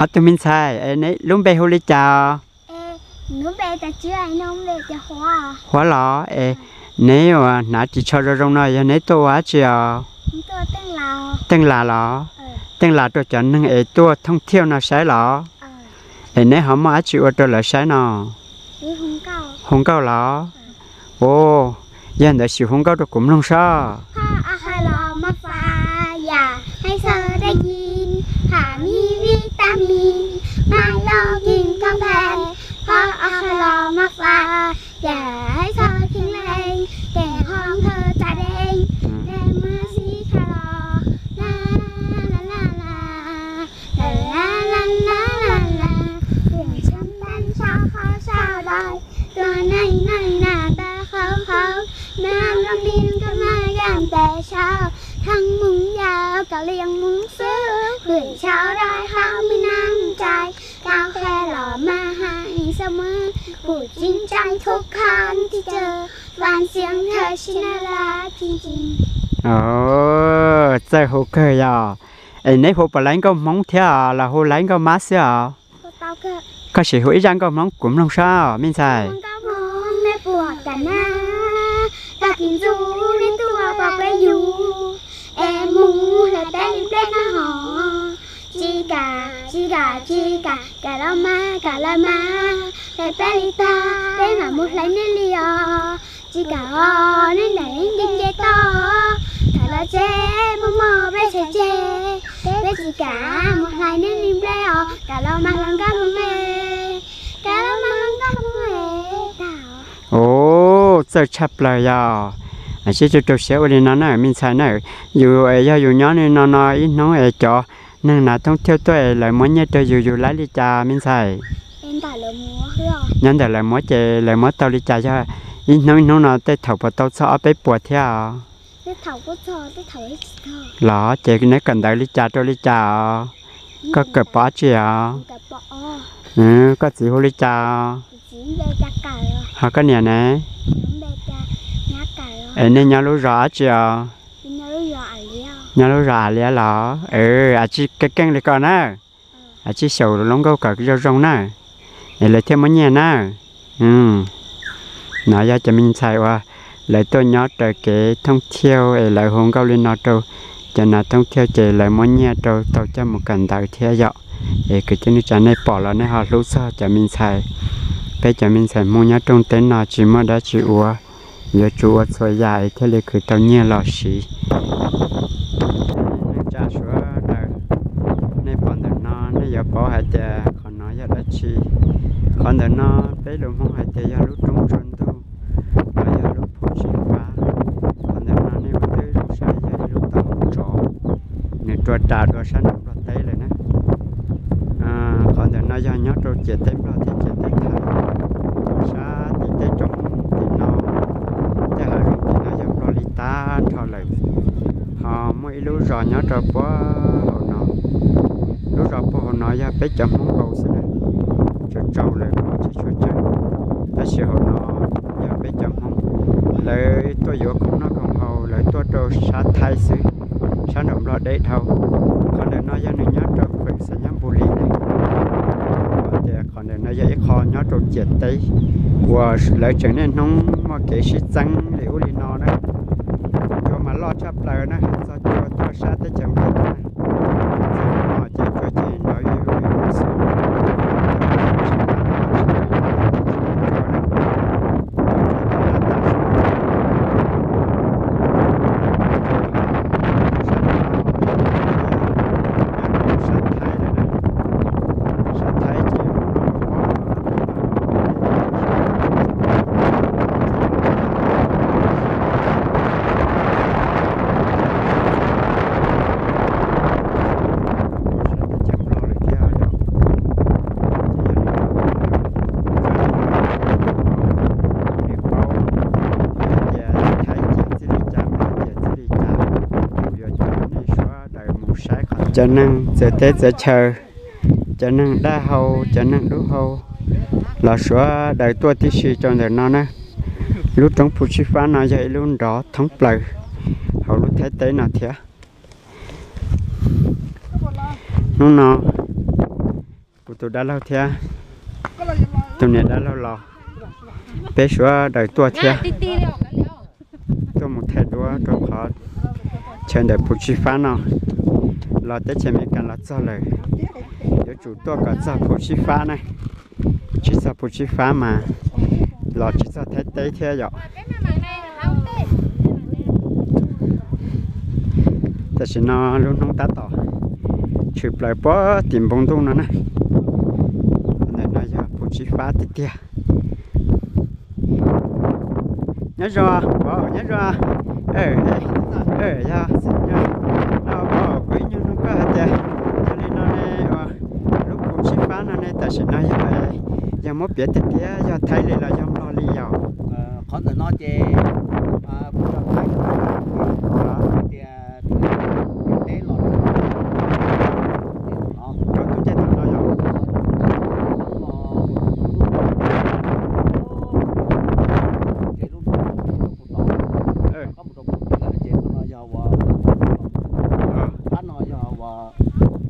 Ob tug me ntxhais, es neb lub npe hu li cas? Huab los, es neb ua hnav ris tsho zoo zoo no yog neb tuaj ua dab tsi os? Teej las los? Teej las rau cov neeg es tuaj thooj thiaj no saib los? Es neb ho muaj dab tsi ua rau lawv saib no? Hu nkauj los? Yog ntawd sim hu nkauj rau kuv mloog sab. Txawj hu kawg yog. Es neb hu puas laib nkauj Hmoob thiab los hu laib nkauj Mab xwb os? Koj sim hu ib zaj nkauj Hmoob kuv mloog sab me ntxhais. Ub, txawj tshaj plaws yog. Sib rau rau siab ua li no na me ntxhais na. Yus yog yus nyob li no no ib hnub es cov neeg hnav thoob thiaj tuaj es lawv muab nyiaj rau yus, yus laib li cas me ntxhais? Nyob ntawm lawv muab ces lawv muab tau li cas, yog ib hnub ib hnub no tej thaum puas tau txog ob peb puas thiab os? Los ces neb kawm ntawv li cas rau li cas os? Koj kawm pov dab tsi os? Koj txiv hu li cas? Ho koj niam ne? Es nej nyob lub zos dab tsi os? Nyob lub zos Av Liab los? Av Tsij keej keej li koj na. Av Tsij xyaum lub nkauj kom zoo zoo na, es lawv thiaj muab nyiaj na. No yog cov me ntxhais uas lawv tuaj nyob raws kev thoob thiaj es lawv hu nkauj li no rau cov nas thoob thiaj ces lawv muab nyiaj rau tau coj mus kawm ntawv thiab yom. Es kwv tij neej tsa nej pom los nej ho hlub txog cov me ntxhais. Peb cov me ntxhais Hmoob nyob rooj teb no tsis muaj dab tsi ua, yuav tsum ua txhua yam es thiaj li khwv tau nyiaj los siv. Neej tsa sawv daws, nej pom ntawm no nej yuav paub hais tias qhov no yog dab tsi. Qhov ntawm no peb lus Hmoob hais tias yog lub roob tsua ntuj, los yog lub Phu Tsis Fab. Qhov ntawm no nej ua twb zoo saib yog ib lub tau tsov, nws rua ras dua sab nram Nplog teb lawm na. Qhov ntawm no yog nyob rau ciam teb Nplog thiab ciam teb Thaib, sab tim tej roob tim no, tej hav zoov tim no yog Nplog li tag nrho lawm. Ho muaj ib lub zos nyob rau puag hauv no, lub zos puag hauv no yog peb cov Hmoob nkaus xwb na, tsaus tsaus lawm tsis tshua tseeb, tab sis hauv no yog peb cov Hmoob, lawv tuaj yuav khoom noj khoom haus lawv tuaj rau sab Thaib xwb, sab nram Nplog deb dhau. Qhov ntawm no yog nws nyob rau khuem Xais Nyab Npus Lis na, tias qhov ntawm no yog ib qho nyob rau ciam teb uas lawv tseem niaj hnub muaj kev sib txeeb li ub li no na. Cua mas loj tshaj plaws na, hais txog cua tuaj sab teb chaws Nplog tuaj na. Txog no ces cua ces nrov yuj yuj yuj yuj xwb. Cov neeg txawv teb txawv chaw, cov neeg dab hau, cov neeg dub hau, los sawv daws tuaj tib si rau ntawm no na. Lub roob Phu Tsis Fab no yog ib lub nrov thoob plaws hauv lub Thaib teb no thiab. Hnub no tus dab laug thiab tus niam dab laug los, peb sawv daws tuaj thiab, tuaj mus thaij duab rau qhov chaw ntawm Phu Tsib Fab no. Los teb chaws Amelikas los txog lawm, yuav tsum tuaj kom txog Phu Tsib Fab na. Tsis txog Phu Tsib Fab mas los tsis txog Thaib teb thiab yom. Tam sim no lub hnub tab tom tshwm plaws puag tim npoo ntuj no na. Ntawm no yog Phu Tsib Fab tiag tiag. Nyob zoo, nyob zoo. Yog, no kuv ib nyuag nug koj hais tias, yog li no ne, lub Phu Tsib Fab no ne tam sim no yog, yog muab piav tiag tiag yog Thaib li los yog Nplog li yom? Qhov ntawm no ces kuv yog Thaib, hais tias teb los rau tus ncej tom no yom. Ces lub no mus rau Phu Tod, koj mus rau Phu Tod lawm ces qhov no yog uas, phab no yog uas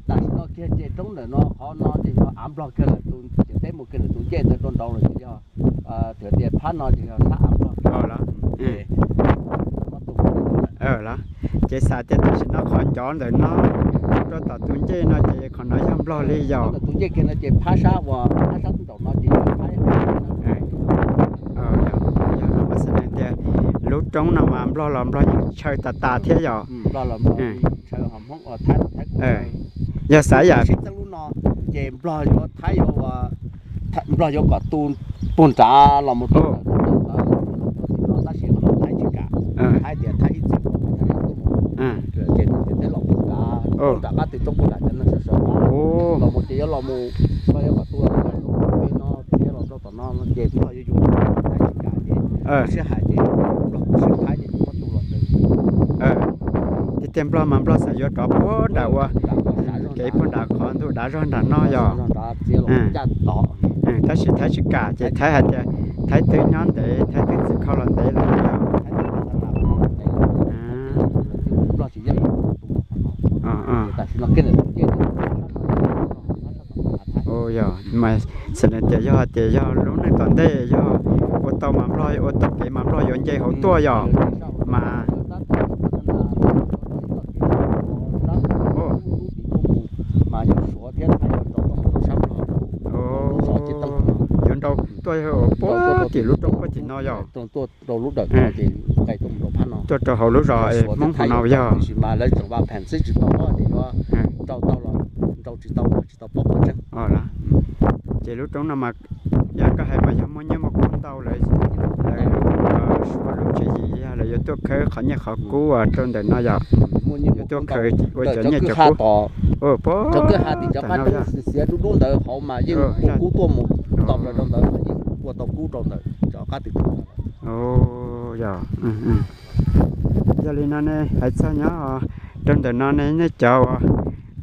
tam sim no kiag ces roob ntawm no qhov no ces yog av Nplog kiag lawm, tus ciam teb mus kiag lawm, tus ncej ntawd rau nraud lawm ces yog, txawm tias phab no ces yog sab av Nplog. Ces xav tias tam sim no qhov ncov ntawm no rau tom tus ncej no ces qhov no yog Nplog li yom? Tus ncej kiag no ces phab sab uas phab sab nraum no ces yog Thaib. Yog no mas xav tias lub roob no mas Nplog los Nplog yeej tshaw tas tas thiab yom? Yog xav yam sib txeeb lub no ces Nplog yuav Thaib yuav, Nplog yuav kom tu puag nrad los mus rau tim no tab sis qhov no Thaib tsis kam, Thaib tias Thaib ib txwm tuaj mus, ces tus ciam teb los puag nrad, puag nrad qab twg roob puag nrad cov neeg sawv sawv los mus ces yuav los mus, Nplog yuav kom tu los rau tom no, txiav los rau tom no ces Nplog yuav yuav, Thaib tsis kam ces sib hais ces Nplog sib Thaib ces muab tu los ntawd. Tiag tiag Nplog mas Nplog xav yuav rov puag nram ua kev puag nram qhov ntuj dav zog nram no yog. Tab sis Thaib tsis kam ces Thaib hais tias Thaib twb nyob ntev, Thaib twb txiv khau los ntev lawm yog. Yog mas xav tias yog tias yog lub neej tom ntej yog ua tau mas Nplog ua tau kev mas Nplog yuav nce hauv tuaj yog mas. Yuav nrau tuaj puag tim lub roob puag tim no yog. Tuaj rau hauv lub zos Hmoob hauv no yog. Ces lub roob no mas yog koj hais mas yog muaj nyiaj muaj kub ntau lawm, lawv lub tswv yim yog lawv yuav tuaj khawb qhov nyiaj qhov kub rau ntawm no yog. Yuav tuaj khawb ua cov nyiaj cov kub. Cov kwj ha tim cov qab roob xiav dub dub ntawd hauv mas yeej ua kub tuaj mus, tau plaws rau ntawd yeej ua tau kub rau ntawd cov qab twg. Yog li no ne hais txog nyob rau ntawm no ne nej cov uas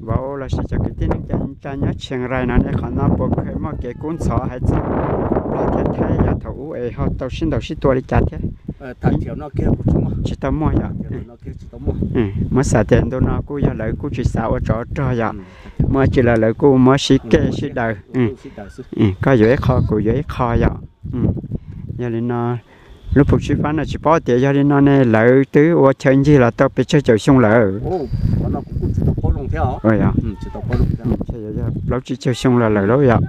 vauv lossis cov kwv tij neej tsa nyob Tsheej Rais no ne qhov no puas kheev muaj kev kub ntxhov hais txog Nplog thiab Thaib yog thaum ub es ho tau sib ntaus sib tua li cas thiab? Tsis tau muaj yom. Muab xav tias ntu no kuj yog lawv kuj tsis xav ua tsov rog yom. Muaj tsis los lawv kuj muab sib kej sib daws. Koj yuav ib qho kuv yuav ib qho yom. Yog li no lub Phu Tsib Fab no tsis paub tias yog li no ne lawv twb ua chaw ncig los tau pes tsawg caum xyoo lawm. Yog plaub tsib caug xyoo los lawm lauj yom.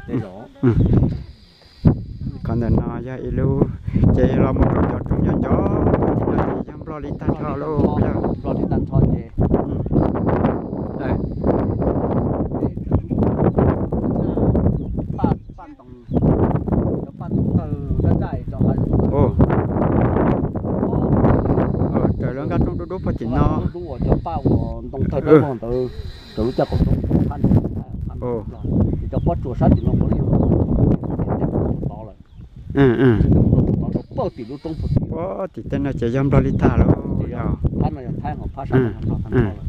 Qhov ntawm no yog ib lub, ces los mus rau cov roob nco nco, ces yog Nplog li tag nrho lauj yog. Raws lub nqaj roob dub dub puag tim no. Raws lub caj qaum roob, cov pob tsuas sab tim no puav leej yog Nplog, tod lawm. Rau tim lub roob puag tim, puag tim tej no ces yog Nplog li tag lauj. Phab no yog Thaib, phab sab no yog Nplog tag nrho lawm.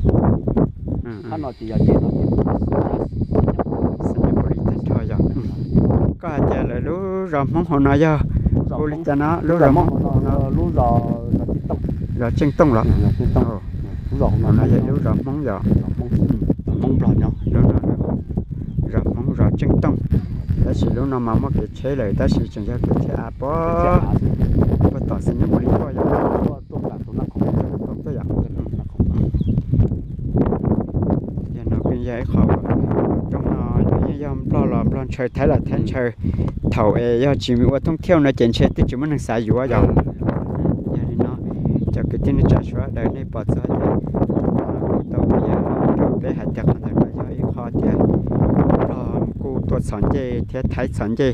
Phab no ces yog ces no ces Xeev Nyob Pov Lis tag nrho yog. Koj hais tias lawv lub zos Hmoob hauv no yog hu li cas no? Lub zos Hmoob hauv no, lub zos Tseej Tooj los? Lub zos Hmoob yog lub zos Hmoob yog. Hmoob Nplog nyob lub no. zos Hmoob zos Tseej Tooj, tab sis lub no mas muaj kev tsheb lawm tab sis tseem yog kev tsheb av puag tom xis nyob mus li tuaj yom. Yog no kuj yog ib qho, roob no yeej yog Nplog los Nplog ntshaw, Thaib los Thaib ntshaw. Thaum es yog tsis ua thooj thiauj no ces ntshe twb tsis muaj neeg xav yuav yom. Yog li no, cov kwv tij neej tsa sawv daws nej pom txog tias kuv tau piav rau peb hais tias qhov ntawm no yog ib qho tias Nplog kuj tuaj txhom ncej thiab Thaib txhom ncej.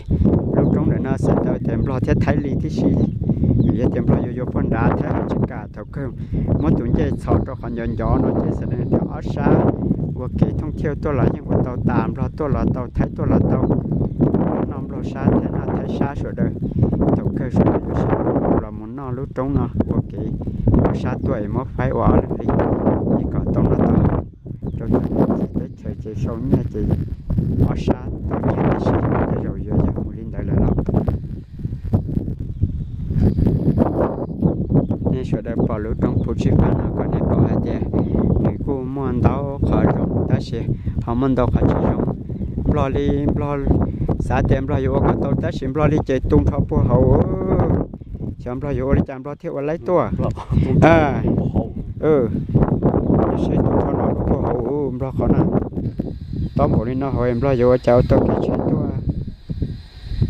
Lub roob ntawm no xav tau tias Nplog thiab Thaib li tib si, vim yog tias Nplog yuav yuav puag nrad Thaib ho tsis kam. Thaum kawg muab tus ncej txhom rau qhov ncov ncov no ces xav tias ob sab ua kev thooj thiauj tuaj los yeej ua tau tas, Nplog tuaj los tau, Thaib tuaj los tau. Nplog noj Nplog sab, Thaib noj Thaib sab sawv daws. Thaum kawg sawv daws yuav sib hlub los mus noj lub roob no ua kev ob sab tuaj es muab faib ua ob leeg li, es kom tau noj tau haus rau teb chaws ces sau nyiaj ces ob sab tau nyiaj tib si, tej zaum yuav yog mus li ntawd lawm los. Nej sawv daws pom lub roob Phu Tsib Fab no kom nej pom hais tias nws kuj muaj ntau qhov zoo tab sis ho muaj ntau qhov tsis zoo. Nplog li Nplog xav tias Nplog yuav ua kom tau tab sis Nplog li ces tu nrho puag hauv. Xyov Nplog yuav ua li cas Nplog thiaj ua laib tuaj. Seb tu nrho no puag hauv Nplog qhov na. Tob npaum li no hauv Nplog yuav ua cas ua tau kev tsheb tuaj.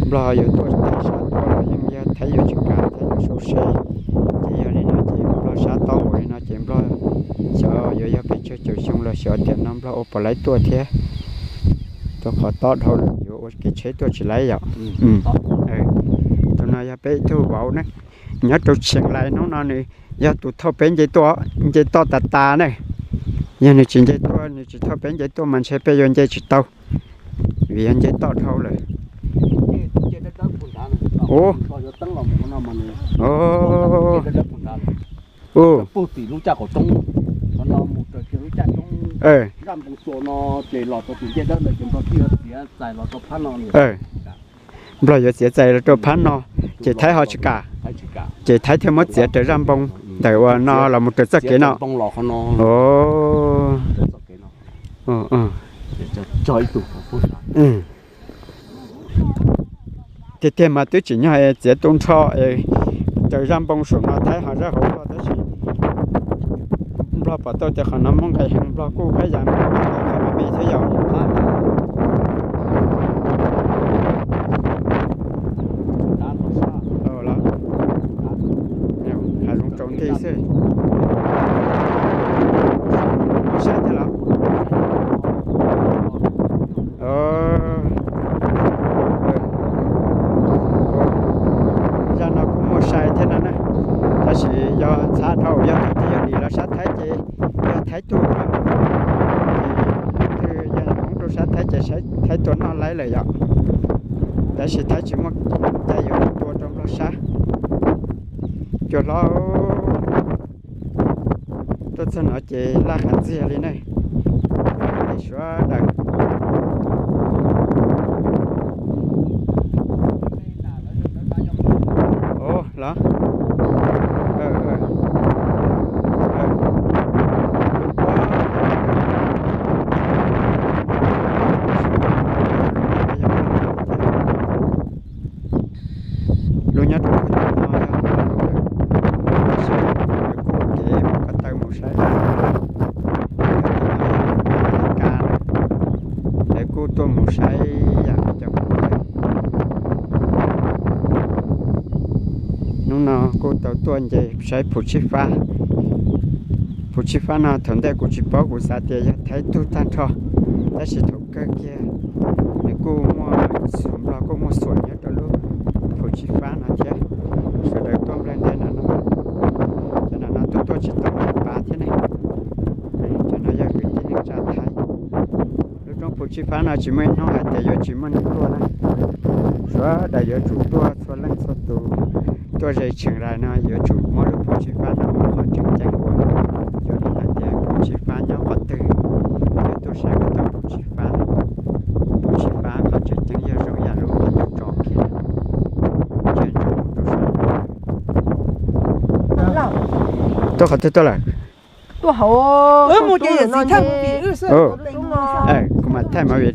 Nplog yuav tuaj Thaib sab tuaj los yeej yog Thaib yuav tsis kam, Thaib yuav sau se. Ces yog li no ces Nplog sab tob npaum li no ces Nplog xyov yuav yog pes tsawg caum xyoo los xyov tiam no Nplog ua puas laib tuaj thiab. Rau qhov tob dhau lawm yuav ua kev tsheb tuaj tsis laib yom. Tus no yog peb ib tug vauv na, nyob rau Tsheej Lais hnub no nws yog tus thauj peb nce tuaj, nce toj tas tas na. Yog nws tsis nce tuaj, nws tsis thauj peb nce tuaj mas ntshe peb yuav nce tsis tau, vim yog nce toj dhau lawm. Ua, ua, Nplog yuav txiav txais los rau phab no, ces Thaib ho tsis kam, ces Thaib thiaj muab txiav raws zaj npoo ntawm uas no los mus raws txoj kev no. Tiag tiag mas twb tsim nyog txiav tu nrho raws zaj npoo saum no Thaib ho zaj hauv Nplog tab sis Nplog pom tau tias qhov no muaj nqis heev Nplog kuj kab yas qhov no me thiab yom. Hav zoov tsaus nti xwb. Sab thiab los? Zaj no kuj muaj sai thiab no na, tab sis yog txhav dhau yog thaum twg yog nim los sab Thaib ces yog Thaib tuaj, ces leej twg yog hmoov rau sab Thaib ces Thaib tua noj laib lawm yom. Tab sis Thaib tsis muaj cai yuav tua rau Nplog sab. Cua hlob, tuaj txog no ces laj qas ntxiag li ne. Sawv daws, los, lub nyob rau puag tom no yog lub, tab sis lawv kuj ua kev mus ko taw mus saib, lawv kuj tuaj mus saib yam li cov. Hnub no kuj tau tuaj nce saib Phu Tsib Fab. Phu Tsib Fab no thaum ntej kuv tsis paub, kuv xav tias yog Thaib tug tag nrho, tab sis thaum kawg kiag nws kuj muaj, Nplog kuj muaj xuam nyob rau lub Phu Tsib Fab no thiab. Sawv daws tuaj nplawg ntawm no, cov no tuaj tuaj tsis tau tsis pas thiab ne. Cov no yog kwv tij neej tsa Thaib. Lub roob Phu Tsib Fab no tsis muaj ib hnub hais tias yuav tsis muaj neeg tuaj na. Sawv daws yuav tsum tuaj txhua leej txhua tus, tuaj ze Tsheej Lais no yuav tsum muab lub Phu Tsib Fab no ua qhov tseem ceeb uas yog hais tias Phu Tsib Fab nyob qhov twg, yuav tuaj saib kom tau Phu Tsib Fab. Phu Tsib Fab qhov tseem ceeb yog zoo yam lub qhov ncauj tso kiag, tseem ceeb rau sab. Tuaj qhov twg tuaj lawm? Kuv mam thaij movie.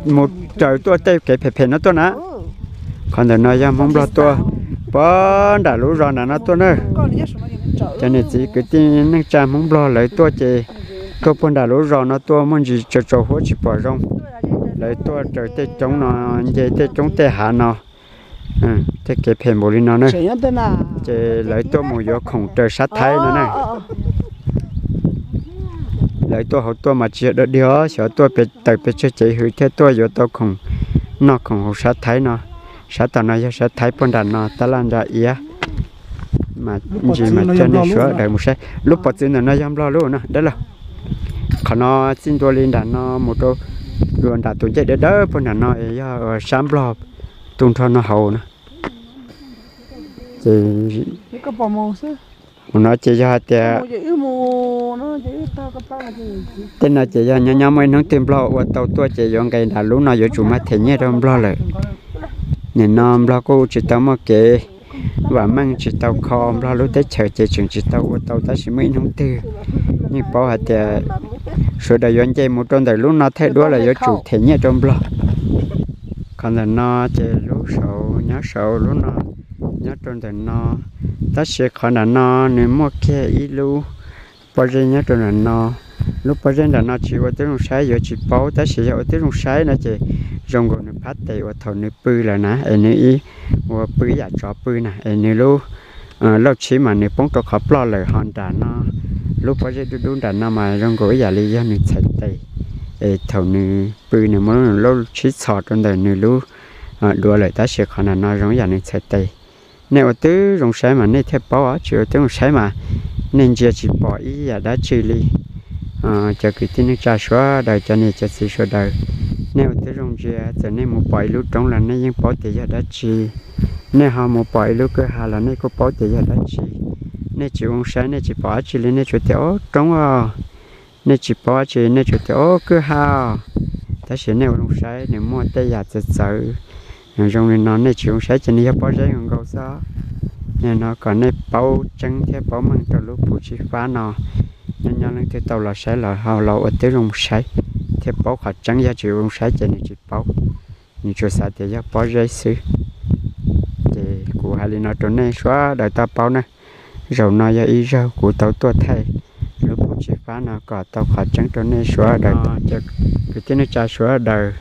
Mus raws tuaj tej kev phem phem no tuaj na. Qhov ntawm no yog Hmoob Nplog tuaj puag nram lub zos nram no tuaj na. Cov niam txiv kwv tij neej tsa Hmoob Nplog lawv tuaj ces tuaj puag nram lub zos no tuaj muaj ntsis tsaus tsaus huab tsis pom zoo. Lawv tuaj raws tej roob no, nce tej roob tej hav no, tej kev phem npaum li no na. Ces lawv tuaj mus yuav khoom raws sab Thaib no na. Lawv tuaj hauv tuaj mas tsis yog dog dig os, xyov tuaj pem tawm pes tsawg cev hws thiaj tuaj yuav tau khoom noj khoom haus sab Thaib no. Sab tom no yog sab Thaib puag nram no tab laj ntsa iab. Mas ntsis mas coj nej sawv daws mus saib lub pov txwv ntawm no yog Nplog lub no dab laug. Qhov no txij ntua li nram no mus rau nram tus ncej dawb dawb puag nram no es yog sab Nplog tu nrho no hauv no. Ces mus no ces yog hais tias tej no ces yog nyob nyob muaj ib hnub twg Nplog ua tau tuaj ces yuav nqes nram lub no yuav tsum mag them nyiaj rau Nplog lawm. Nim no Nplog kuj tsis tau muaj kev vam meej tsis tau kho Nplog lub teb chaws ces tseem tsis tau ua tau tab sis muaj ib hnub twg yeej paub hais tias sawv daws yuav nce mus rau ntawm lub no thaij duab los yuav tsum them nyiaj rau Nplog. Qhov ntawm no ces lub saud nyob saud lub no nyob rau ntawm no, tab sis qhov nram no nws muaj kiag ib lub pob zeb nyob rau nram no. Lub pob zeb nram no tsis ua tib zoo saib yuav tsis paub tab sis yog ua tib zoo saib no ces zoo nkaus nws phab tes uas thaum nws pw lawm na es nws ib ua pw ib yam tsov pw na es nws lub lauj tshib mas nws poob rau qhov ploj lawm ho nram no lub pob zeb dub dub nram no mas zoo nkaus ib yam li yog nws txhais tes es thaum nws pw nws muab lub tshib txhos rau ntawm nws lub duav lawm tab sis qhov nram no zoo ib yam nws txhais tes. Nej ua tib zoo saib mas nej thiaj paub os, tsis ua tib zoo saib mas nej ntsia tsis pom ib yam dab tsi li. Cov kwv tij neej tsa sawv daws cov niam cov txiv sawv daws, nej ua tib zoo ntsia txawm nej mus pom ib lub roob los nej yeej paub tias yog dab tsi. Nej ho mus pom ib lub kwj ha los nej kuj paub tias yog dab tsi. Nej tsis ua zoo saib nej tsis pom dab tsi li nej tsuas tias o roob os, nej tsis paub dab tsi nej tsuas tias o kwj ha os. Tab sis nej ua zoo saib nws muaj tej yam txawv txawv zoo li no nej tsis ua zoo saib ces nws yog pob zeb nkaus xwb. Nim no kom nej paub tseeb thiab paub meej rau lub phum tsib fab no. Nyob nyob leej twg tau los saib los ho los ua tib zoo saib thiab paub qhov tseeb, yog tsis ua zoo saib ces nws tsis paub, nws tsuas xav tias yog pob zeb xwb. Ces kuv hais li no rau nej sawv daws tau paub na. Zaum no yog ib zaug kuv tau tuaj thaij lub phum tsib fab no kom tau qhov tseeb rau nej sawv daws. Cov kwv tij neej tsa sawv daws,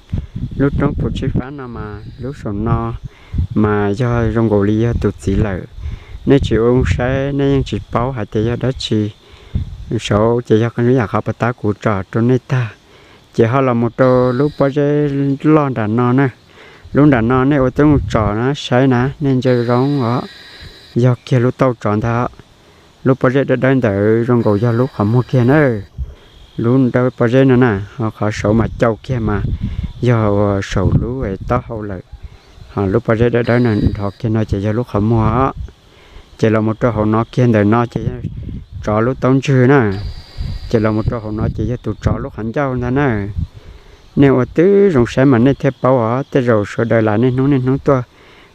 lub roob phum tsib fab no mas lub saum no mas yog zoo nkaus li yog tus txiv lawm. Nej tsis ua zoo saib nej yeej tsis paub hais tias yog dab tsi. Saud ces yog zoo yam qhov pas tab kuv tso rau nej tag, ces ho los mus rau lub pob zeb loj nram no na. Lub nram no nej ua tib zoo tsom na saib na nej ntsia zoo os, yog kiag lub taub tsov ntag. Lub pob zeb dawb dawb ntawd zoo nkaus yog lub qhov muag kiag na. Lub dawb pob zeb no na, ho qhov saud mas cau kiag mas yog ua saum lub taub hau lawm. Ho lub pob zeb dawb dawb no nrho kiag no ces yog lub qhov muag. Ces los mus rau hauv no kiag ntawm no ces yog tsov lub taub ntswg na. Ces los mus rau hauv no ces yog tus tsov lub qhov ncauj ntag na. Nej ua tib zoo saib mas nej thiaj paub os, tej zaum sawv daws lam niaj hnub niaj hnub tuaj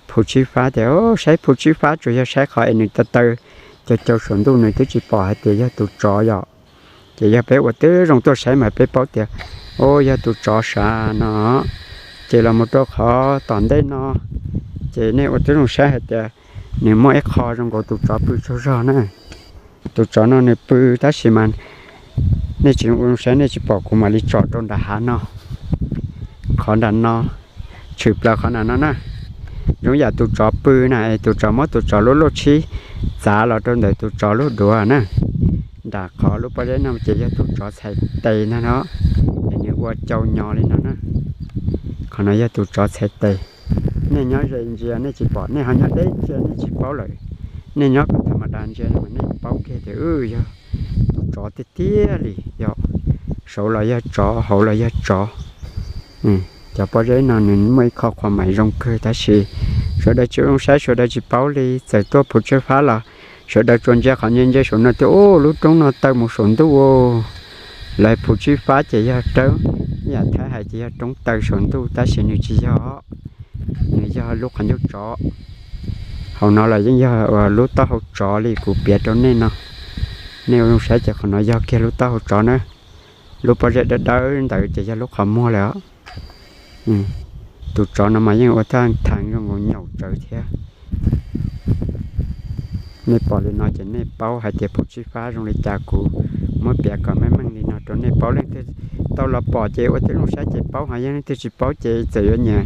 phum tsib fab tias saib phum tsib fab tsuas yog saib qhov es nws taw taw cau cau saum ntuj nws twb tsis pom hais tias yog tus tsov yom. Ces yog peb ua tib zoo tuaj saib mas peb paub tias o yog tus tsov sav no. Ces los mus rau qhov tom ntej no, ces nej ua tib zoo saib hais tias nws muaj ib qho zoo nkaus tus tsov pw tsaug zog na. Tus tsov no nws pw tab sis mas nej tsis ua zoo saib nej tsis pom kuv mam li tsom rau nram hav no. Qhov nram no, tshwm plaws qhov nram no na, zoo yam tus tsov pw na es tus tsov muab tus tsov lub lauj tshib txav los rau ntawm tus tsov lub duav na. Nram qhov lub pob zeb no ces yog tus tsov txhais tes ntag no, es nws ua cau nyo li no na. Qhov no yog tus tsov txhais tes. Nej nyob ze ntsia nej tsis pom, nej ho nyob deb ntsia nej tsis paub lawm. Nej nyob kom tham ma da ntsia mas nej paub kiag tias yog tus tsov tiag tiag li yom. Saud los yog tsov, hauv los yog tsov. Cov pob zeb no nws muaj ib qho qhuas mais zoo kawg tab sis sawv daws tsis ua zoo saib sawv daws tsis paub li, txawm tuaj phum tsib fab los sawv daws tsuas ntsia qhov ntse ntse saum no tias u lub roob no taw mus saum ntuj. Lawv phum tsib fab ces yog roob, yam Thaib hais ces yog roob taw saum ntuj tab sis nws tsis yog, nws yog lub qhov ncauj tsov. Hauv no los yeej yog lub taub hau tsov li kuv piav rau nej no. Nej ua zoo saib ces qhov no yog kiag lub taub hau tsov na. Lub pob zeb dawb dawb ntawd ces yog lub qhov muag lawm os. Tus tsov no mas yeej ua thaj thav zoo nkaus nyaum tsawv thiab. Nej pom li no ces nej paub hais tias phum tsib fab zoo li cas, kuv muab piav kom meej meej li no rau nej paub. Leej twg tau los pom ces ua tib zoo saib ces paub, ho yog leej twg tsis paub ces txawm yuav nyiam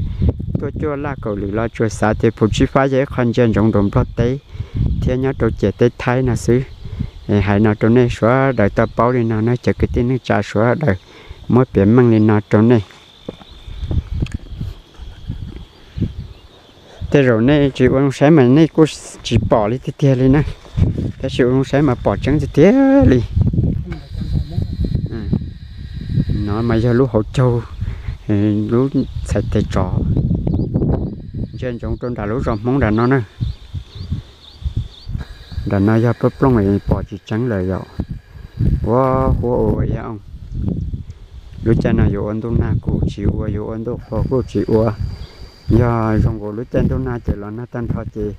tuaj cuaj laj kaum lwm los tsuas xav tias phum tsib fab yog ib qho ntsia ntsoov nraum Nplog teb thiab nyob rau ciam teb Thaib no xwb. Hais no rau nej sawv daws tau paub li no na cov kwv tij neej tsa sawv daws, muab piav meej li no rau nej. Tej zaum nej tsis ua zoo saib mas nej kuj tsis pom li tiag tiag li na, tab sis ua zoo saib mas pom tseeb tiag tiag li. No mas yog lub hauv caug lub txhais tes tsov, ntsia ntsoov rau nram lub zos Hmoob nram no na. Nram no yog plooj plooj pom tsis tseeb lawm yom. Ua huab ua iab oo. Lub caij no yuav ua ntuj nag kuj tsis ua, yuav ua ntuj qhua kuj tsis ua. Yog zoo nkaus lub caij ntuj nag ces los nag tag nrho ces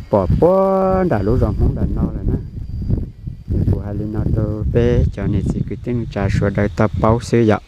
pom puag nram lub zos Hmoob nram no lawm na. Kuv hais li no rau peb cov niam txiv kwv tij neej tsa sawv daws tau paub xwb yom.